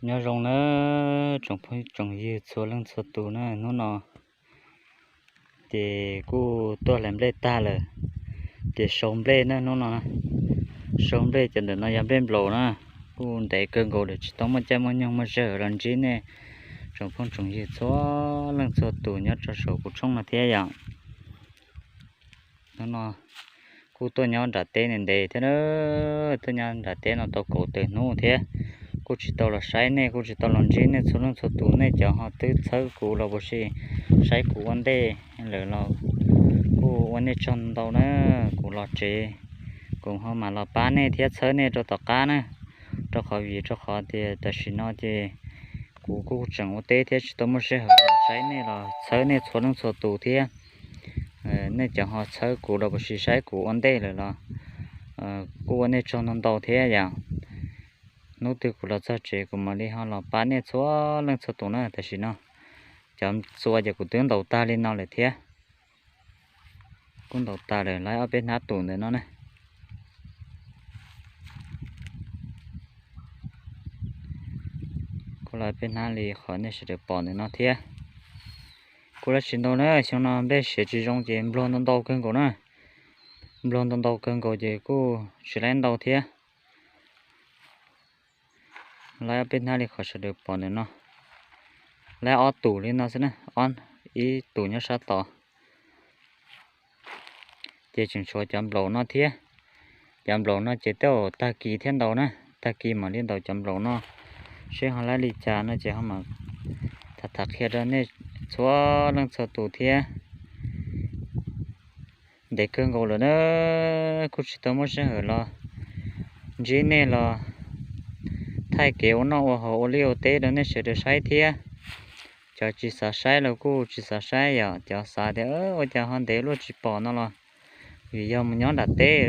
Nyob zoo na tsoom phooj tsoom ywg txhua leej txhua tus na, hnub no ces kuj tuaj hlais nplej tag lawm, ces sau nplej na hnub no. Sau nplej cov ntawm no yog nplej nplaum na, kuj ntev kawg nkaus lawm tsis tau muaj caij muaj nyoog muaj sij hawm los ntsib nej tsoom phooj tsoom ywg txhua leej txhua tus nyob rau saum kuv tshooj no thiab yom. Hnub no kuj tuaj nyob nram teb ntev ntev thiab na, tuaj nyob nram teb no tau kaum tawm hnub thiab, kuj tsis tau los saib nej, kuj tsis tau los ntsib nej txhua leej txhua tus. Nej cov ho twb txhawb kuv los puas tsis saib kuv ua ntej lawm los kuj ua nej tsaug ntau na. Kuv los tsev kuv ho mam los pab nej thiab txhawb nej rau tom qab na, rau qhov vim rau qhov tias tam sim no ces kuv kuj tseem ua teb thiab tsis tau muaj sij hawm los saib nej los txhawb nej txhua leej txhua tus thiab. Nej cov ho txhawb kuv los puas tsis saib kuv ua ntej lawm los kuj ua nej tsaug ntau ntau thiab yom. Hnub twg kuv los txog tsev kuv mam li ho los pab nej txhua leej txhua tus na. Tam sim no cov txua ces kuv twb ntaus tag li no lawm thiab, kuj ntaus tag lawm, lawv ob peb hnab tus ntawm no na. Kuj lawv peb hnab li qhov nej sawv daws pom ntawm no thiab. Kuj lawv tsis ntau na, xyoo no nplej siav tsis zoo ces npluag ntau ntau kawg nkaus na. Npluag ntau ntau kawg nkaus ces kuj tsis laib ntau thiab. Lawv peb hnab li qhov sawv daws pom ntawm no, lawv ob tus li no xwb na, ob, ib tus nyob sab tod. Ces tseem tshuav cov nplaum no thiab. Cov nplaum no ces tej zaum tag kis thiaj ntaus na, tag kis mam li ntaus cov nplaum no, seb ho laib li cas no ces ho mam tham tham qhia rau nej txhua leej txhua tus thiab. Ntev kawg nkaus lawm na, kuj tsis tau muaj sij hawm los ntsib nej los thaij kev ua noj ua haus ua liaj ua teb rau nej sawv daws saib thiab. Cov tsis xav saib los kuj tsis xav saib yom, cov xav tias ua cas ho ntev luaj tsis pom no los vim yog mus nyob nram teb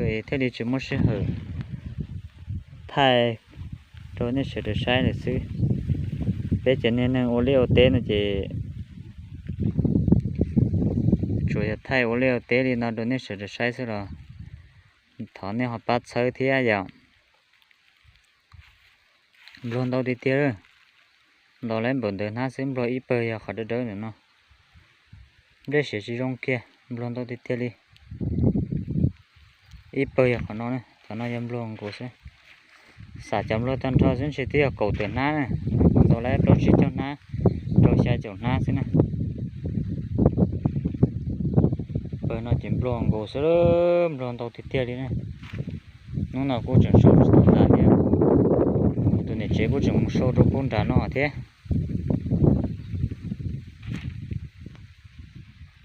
es thiaj li tsis muaj sij hawm thaij rau nej sawv daws saib lawm xwb. Peb cov niag neeg ua liaj ua teb no ces tsuas yog thaij ua liaj ua teb li no rau nej sawv daws saib xwb los thov nej ho pab txhawb thiab yom. Npluag ntau tiag tiag, ntaus lawm npaum ntawd hnab xwb, npluag ib pawg yog qhov dawb dawb ntawm no. Nplej siav tsis zoo kiag, npluag ntau tiag tiag li. Ib pawg yog qhov no, qhov no yog npluag nkaus xwb. Xam cov npluag tag nrho xwb ntshe twb yog kaum tawm hnab na, ntaus lawm plaub tsib caug hnab, rau xya caum hnab xwb na. Pawg no ces npluag nkaus xwb, npluag ntau tiag tiag li na. Hnub no kuj tseem sau tsis tau tas thiab, kuv tus niam tsev kuj tseem mus sau rau pub nram no thiab.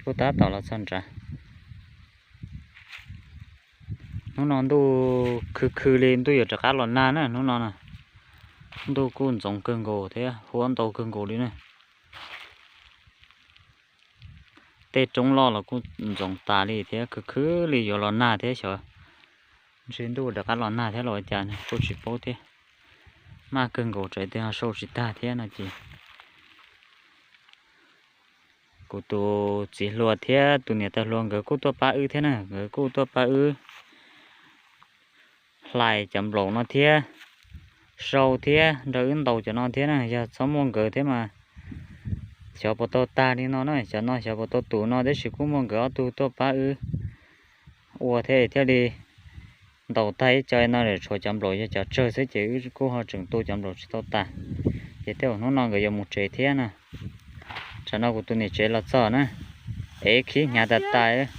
Kuj tab tom los txog nrad. Hnub no ntuj khw khw li, ntuj yuav rov qab los nag na hnub no na. Ntuj kuj ntxoov kawg nkaus thiab huab ntau kawg nkaus li na. Tej roob loj los kuj ntxoov tas li thiab, khwv khwv li yuav los nag thiab xyov. Ntshe ntuj rov qab los nag thiab los ua cas kuj tsis paub thiab. Maj kawg nkaus, tsam tej ho sau tsis tag thiab no ces kuv tus txiv hluas thiab tus niam tais hluas nkawd kuj tuaj pab wb thiab na, nkawd kuj tuaj pab wb hlais cov nplaum no thiab, sau thiab nrog wb ntaus cov no thiab na. Yog txhob muaj nkawd thiab mas xyov puas tau tag li no na, cov no xyov puas tau tus no, tab sis kuj muaj nkawd ob tug tuaj pab wb ua thiab thiaj li ntaus tag ib co no. Tshuav cov nplaum yog cov tsawg xwb ces wb kuj ho tseem tu cov nplaum tsis tau tas. Ces tej zaum hnub no nkawd yuav mus tsev thiab na. Tsam no kuv tus niam tsev los txog na, es khib hnyav tas tas.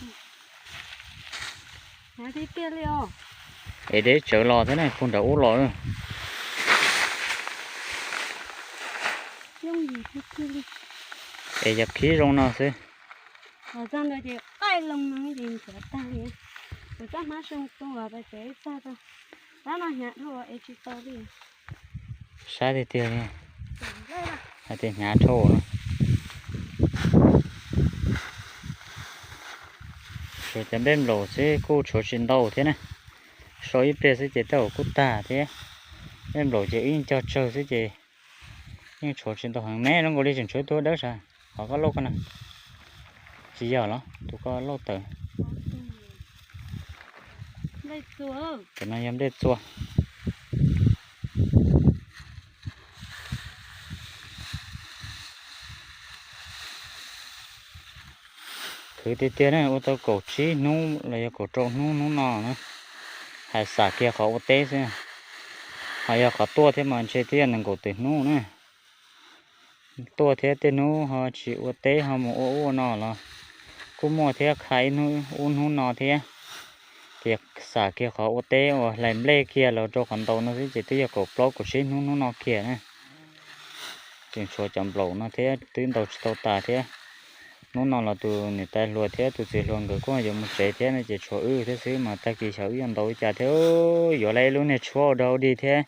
Es deb tsawv los thiab ne, puag nram ub los. Es yog khib zoo no xwb. Sab tiag tiag li, hais tias hnyav dhau na. Tshuav cov nplej nplaum xwb kuj tshuav tsis ntau thiab na. Sau ib pliag xwb ces tej zaum kuj tag thiab. Nplej nplaum ces wb yeej cog tsawg xwb ces yeej tshuav tsis ntau heev ne. Zoo nkaus li tseem tshuav ib tug dawb sav, qhov koj lauj ko na. Tsis yog los tus koj lauj tawm. Cov no yog nplej txua. Tiag tiag na, ua tau kaum tsib hnub los yog kaum rau hnub hnub no na, hais xam kiag qhov ua teb xwb. Ho yog qhov tuaj thiab mas ntshe twb yog nees nkaum tawm hnub na. Tuaj thiab tej hnub ho tsis ua teb ho mus ua ub ua no los kuj muaj thiab, qhia ib hnub ub hnub no thiab. Ces xam kiag qhov ua teb uas hlais nplej kiag los rau qhov ntaus no xwb ces twb yog kaum plaub kaum tsib hnub hnub no kiag na. Tseem tshuav cov nplaum no thiab twb ntaus tsis tau tas thiab. Hnub no los tus niam tais hluas thiab tus txiv hluas nkawd kuj yuav mus tsev thiab no ces tshuav wb thiab xwb mas tag kis xyov wb yuav ntaus li cas thiab. Yuav lawv ib lub niag tshuab ua dog dig thiab,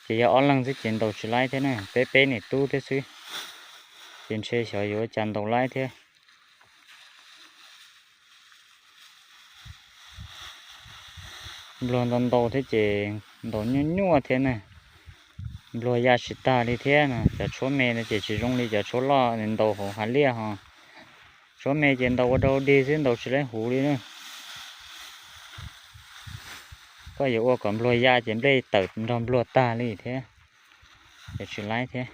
ces yog ob leeg xwb ces ntaus tsis laib thiab na, peb peb niam tub thiab xwb, ces ntshe xyov yuav ua cas ntaus laib thiab. Npluag ntau ntau thiab ces ntaus nyuaj nyuaj thiab na. Npluag ya tsis tag li thiab no, cov tshuab me no ces tsis zoo li cov tshuab loj ntaus hauv hav liaj ho. Tshuab me ces ntaus ua dog dig xwb, ntaus tsis laib huv li na. Koj yuav ua kom npluag ya ces nplej tawm nrog npluag tag li thiab, yuav tsis laib thiab.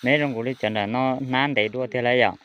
Neb zoo nkaus li cov nram no hnab ntev dua tiag lawm yom.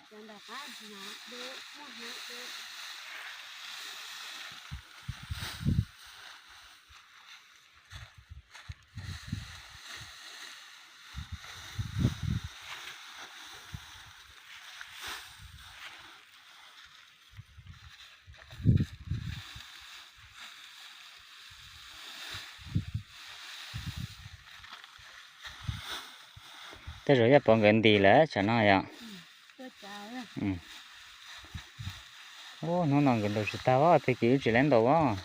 Tej zaum yog pom nkawd ntis lawm tsam no yom. Hnub no nkawd ntaus tsis tag os, tag kis wb tsis laib ntaus os.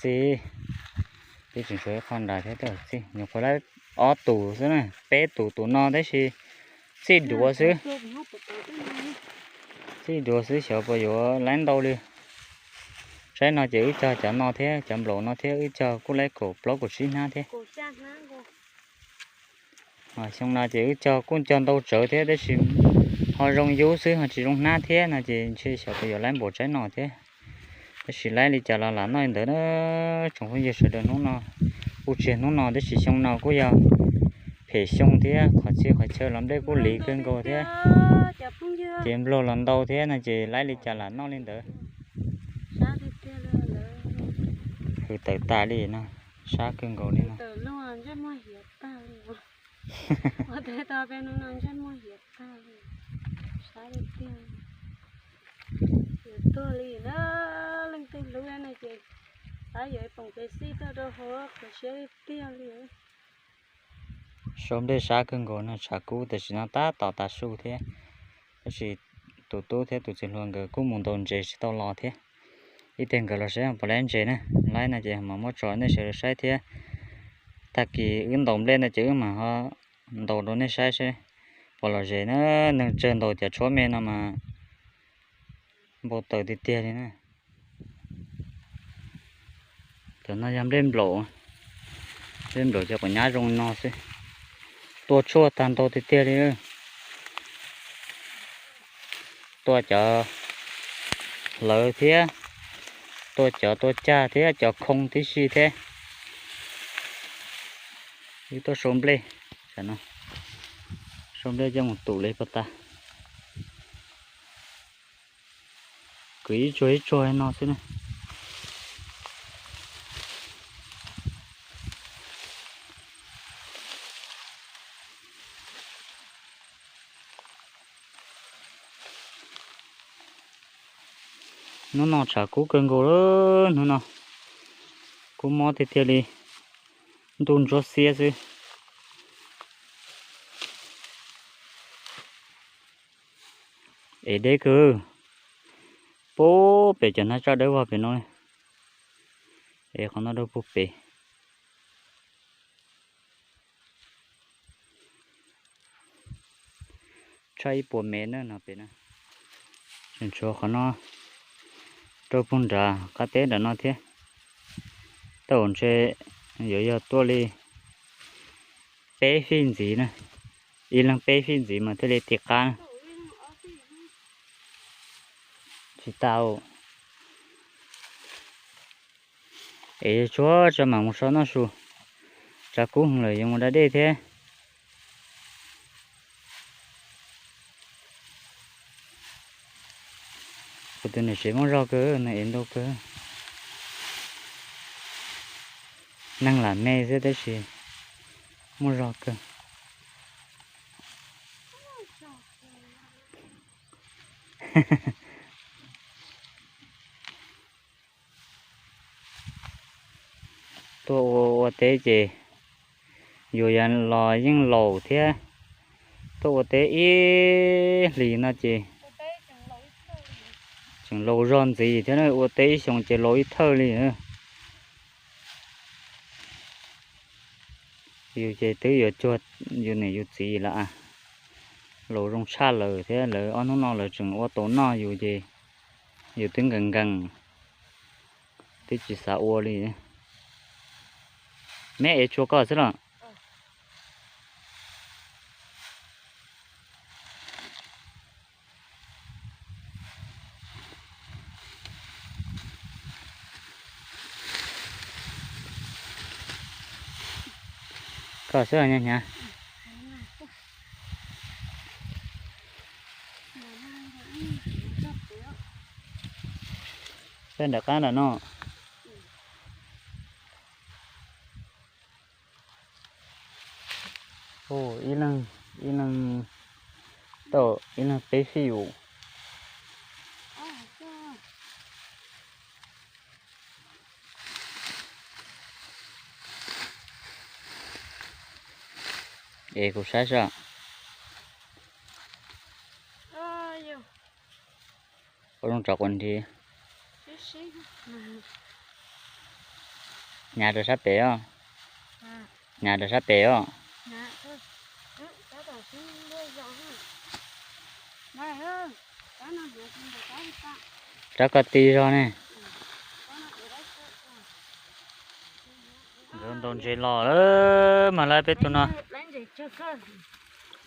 Txij, twb tseem tshuav ib qho nrad thiab, txij nyuam qhuav laib ob tus xwb na, peb tus tus no tab sis txij duav xwb. Txij duav xwb xyov puas yuav laib ntau li. Saib no ces wb cog cov no thiab cov nplaum no thiab wb cog kuj laib kaum plaub kaum tsib hnab thiab. Xyoo no ces wb cog kuj cog ntau tsawv thiab tab sis ho zoo yub xwb ho tsis zoo hnab thiab no ces ntshe xyov puas yuav laib npaum tsaib no thiab. Tab sis laib li cas los lam noj li ntawd na. Tsoom phooj ywg sawv daws, hnub no kuj tsis yog hnub no tab sis xyoo no kuj yog phem xyoo thiab, qhov txhia qhov chaw los nplej kuj liv kawg nkaus thiab. Ces npluag los ntau thiab no ces laib li cas lam noj li ntawd. Hws tawm tas li no, sab kawg nkaus li no. Tuag li na, leej twg hlub na ces xav yuav ib poom kev xij tuaj rau hauv qhov siab tiag tiag li. Sau nplej sab kawg nkaus no, tshav kub tam sim no tab tom tav su thiab, tab sis tus tub thiab tus txiv hluas nkawd kuj mus ntaus ntses tsis tau los thiab. Ib teg nkawd los saib puas laib ntses na, laib no ces mam muab tso nej sawv daws saib thiab. Tag kis wb ntaus nplej no ces wb mam ho ntaus rau nej saib seb puas lom zem na. Neeg tsawg ntaus cov tshuab me no mas npau taws tiag tiag li na. Cov no yog nplej nplaum, nplej nplaum cov quav nyab zoo no xwb. Tua tshuaj tag ntau tiag tiag li. Tua cov hlawv thiab, tua cov tua cag thiab cov khoo tib si thiab. Wb tuaj sau nplej, sau nplej coj mus tum li puas tas. Kwv ib tsuag ib tsuag no xwb na. Hnub no tshav kub kawg nkaus lawm, hnub no kub mob tiag tiag li, ntuj ntsuab xiab xwb. Es deb kawg, pub pem cov hnab tsaj dawb vog pem no, es qhov no rau puag pem. Tshaj ib puas mev na no pem na. Tseem tshuav qhov no rau puag nrad qab teb nram no thiab. Tej zaum ntshe yuav yog tuaj li peb fij ntxiv na. Ib leeg peb fij ntxiv mas thiaj li tiv qab. Tsis tau. Es tsuag tsuag mam mus so noj su, tshav kub lawm yuav mus da dej thiab. Kuv tus niam tsev muaj zog kawg, nws ev ntau kawg. Neeg lam me xwb tab sis muaj zog kawg. Tuaj ua ua teb ces yus yog los yeej laus thiab. Tuaj ua teb ib hlis no ces tseem laus zog ntxiv thiab, ua teb ib xyoos ces laus ib thawj li. Yus ces twb yuav cuag yus niam yus txiv lawm, laus zoo tshaj lawm thiab, lawv ob hnub no lawv tseem ua tau noj, yus ces yus twb nkees nkees, twb tsis xav ua li. Meb ev tshua koj xwb los? Koj xwb hnyav hnyav. Peb nram qab nram no. Ib leeg, ib leeg tau, ib leeg peb fij yus. Es kuv saib saib. Ua zoo tso quas nrhi. Hnyav rau sab pem os. Hnyav rau sab pem os. Rab ko ti zog ne. Nkawd ntaus ntses los lawm mas lawv peb tus no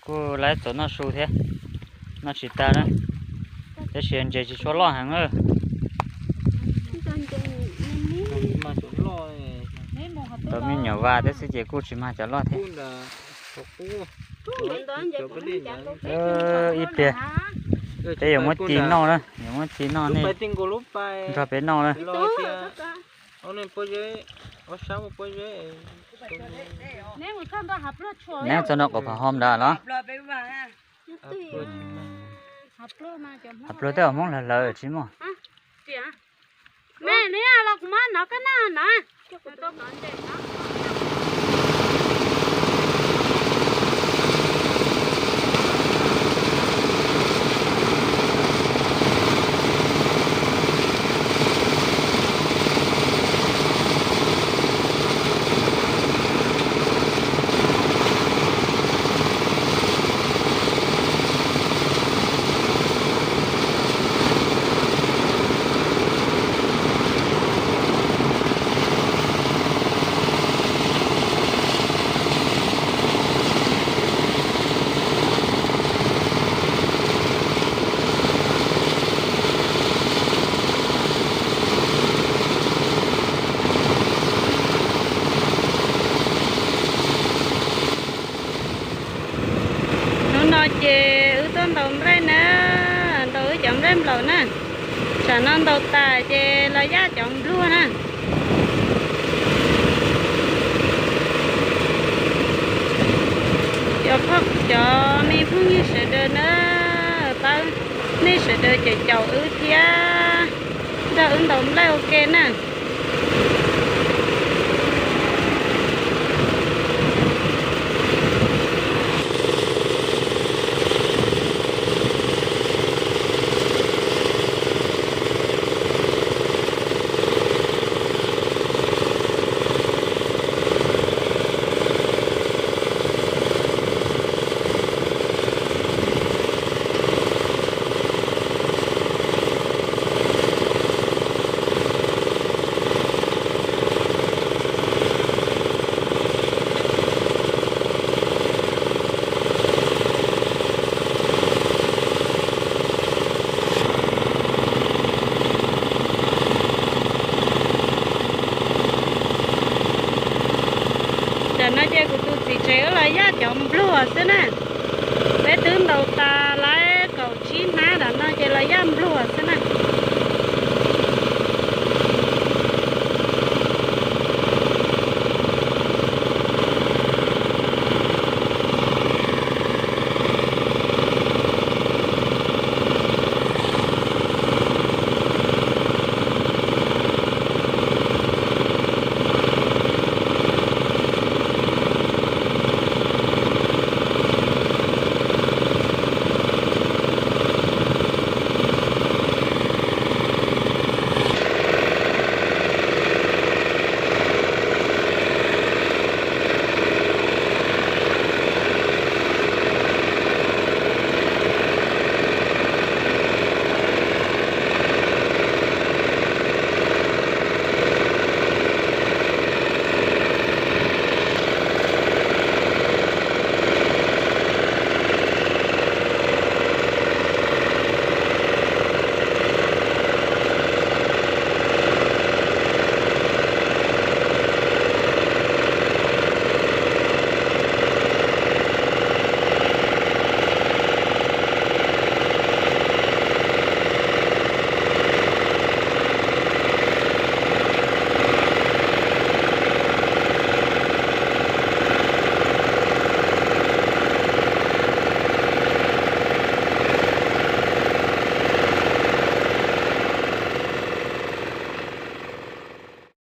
kuj lawv txaus noj su thiab, noj tsis tag na. Tab sis ntses tsis tshua loj heev na. Tau me nyuam vas thiab xwb ces kuj tsis mag cov loj thiab. Ib pliag peb yuav muab ci noj na, yuav muab ci noj nej nrog peb noj na. Neb txog nram qhov phom hom ntawd los? Hom pluag tej uas Hmoob hlawv hlawv tsis muaj. Hnub no ces wb tuaj ntaus nplej na, ntaus wb cov nplej nplaum na. Tsam no ntaus tas ces los yaj cov npluag na. Cov phooj cov me phooj ywg sawv daws na, pab nej sawv daws caum caum wb thiab, nrog wb ntaus nplej ua ke na. Tam no ces kuv tus txiv tsev wb los yaj cov npluag xwb na. Peb twb ntaus tas lawm kaum tsib hnab, tam no ces los yaj npluag